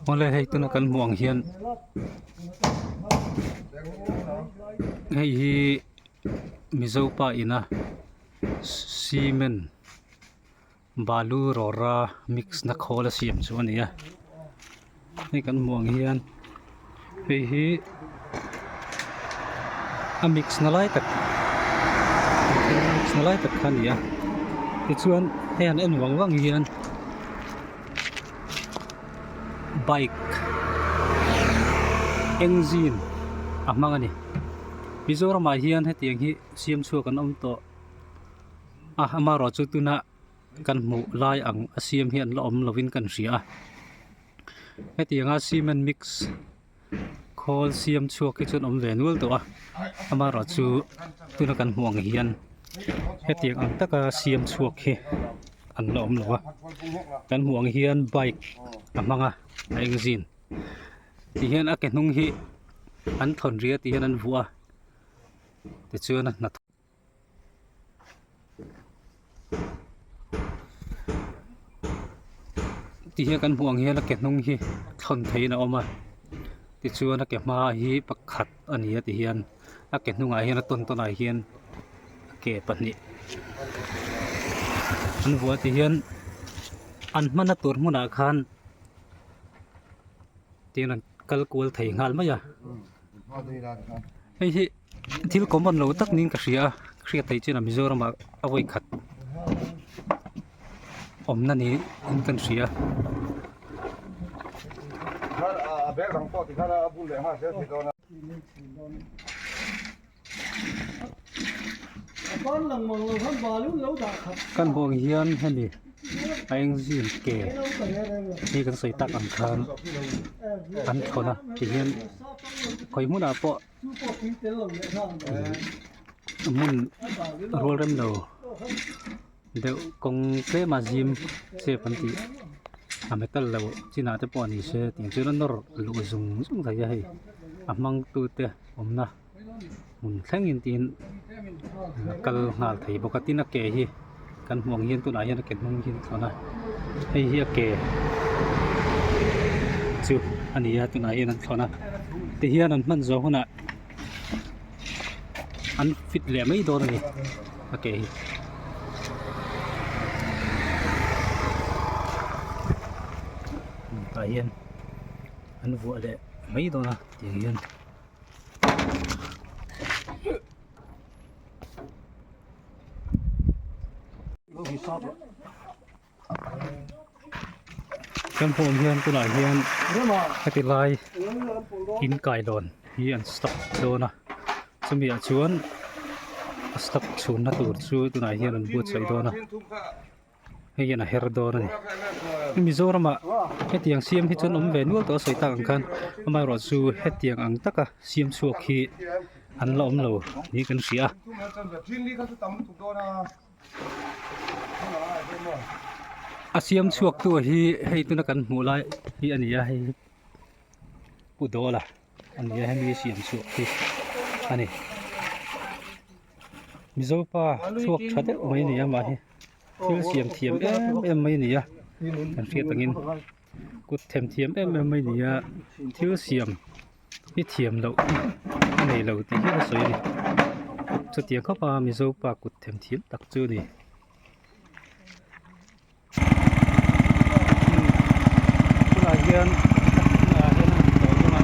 Awle hei tuna kan hmuh ang hian hei hi mizo pa ina cement balu rawra mix na khawl a siam chu a ni a hei kan hmuh ang hian hei hi a mix na lai tak mix na lai tak kha a ni a tichuan hei han en vang vang hian. Bike engine a hmang a ni Mizoram ah hian hetiang hi siam chhuak an awm tawh a amaherawh chu tuna kan hmuh lai ang a siam hi an la awm lovin kan hria a hetianga cement mix khawl siam chhuak hi chuan awm ve nual tawh a amaherawh chu tuna kan hmuh ang hian hetiang ang taka siam chhuak hi an la awm lo a kan hmuh ang hian bike a hmang a a engine ti hian a ke hnung hi an thawn ria ti hian an vuah a tichuan a hnathawh. Ti hian kan hmuh ang hian a ke hnung hi thawn theihin a awm a tichuan a ke hma hi pakhat a ni a ti hian a ke hnungah hian a tawn tawn ah hian a ke pahnih an vuah ti hian an hmanna tur hmunah khan tihian an kal kual thei nghal mai a hei hi. Thil common lo tak niin ka hria a hriat theih chin a Mizoram ah a vawi khat awmna niin kan hria. Kan hmuh ang hian hemi a eng zin ke hi kan sawi tak ang khan an thawn a tihian khawi hmunah pawh. Hmun rual rem lo deuh kawng tlem a zim chep an tih a metal lo chinah te pawh ni se tih chuan a nawr luh zung zung thei a hei a hmang tute awmna hmun thlengin tiin a kal nghal thei bawk a tin a ke hi kan hmuh ang hian tunah hian a ke hnung hi a thlawn a hei hi a ke chu a ni a tunah hian an thlawn a tihian an hman zawh hunah an fit leh mai dawn a ni a ke hi. Tah hian an vuah leh mai dawn a tiang hian. Kan hmuh ang hian tunah hian heti lai in kailawn hi an stop dawn a chumi ah chuan a stop chhunna tur chu tunah hian an buatsaih dawn a hei hian a her dawn a ni Mizoram ah hetiang siam hi chuan awm ve nual tawh a sawi tak ang khan amaherawhchu hetiang ang taka siam chhuak hi an la awm lo niin kan hria a. A siam chhuak tu hi hei tuna kan hmuh lai hi a ni a hei Pu Dawla a ni a hemi siam chhuak hi a ni Mizo pa chhuak tha deuh mai a ni a mah hi thil siam thiam em em mai a ni a kan hriat angin kut them thiam em em mai a ni a thil siam hi thiam loh a nei lo tih hian a sawi a ni chutiang khawp a Mizo pa kut them thiam tak chu a ni. Tunah hian tunah hian a tawh dawn a.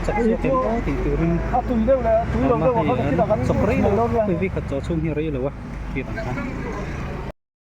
chawk chhuak em aw tih turin a awm a hei an chawk rei lo a vawikhat chaw chhung hi a rei lo a tih ang khan.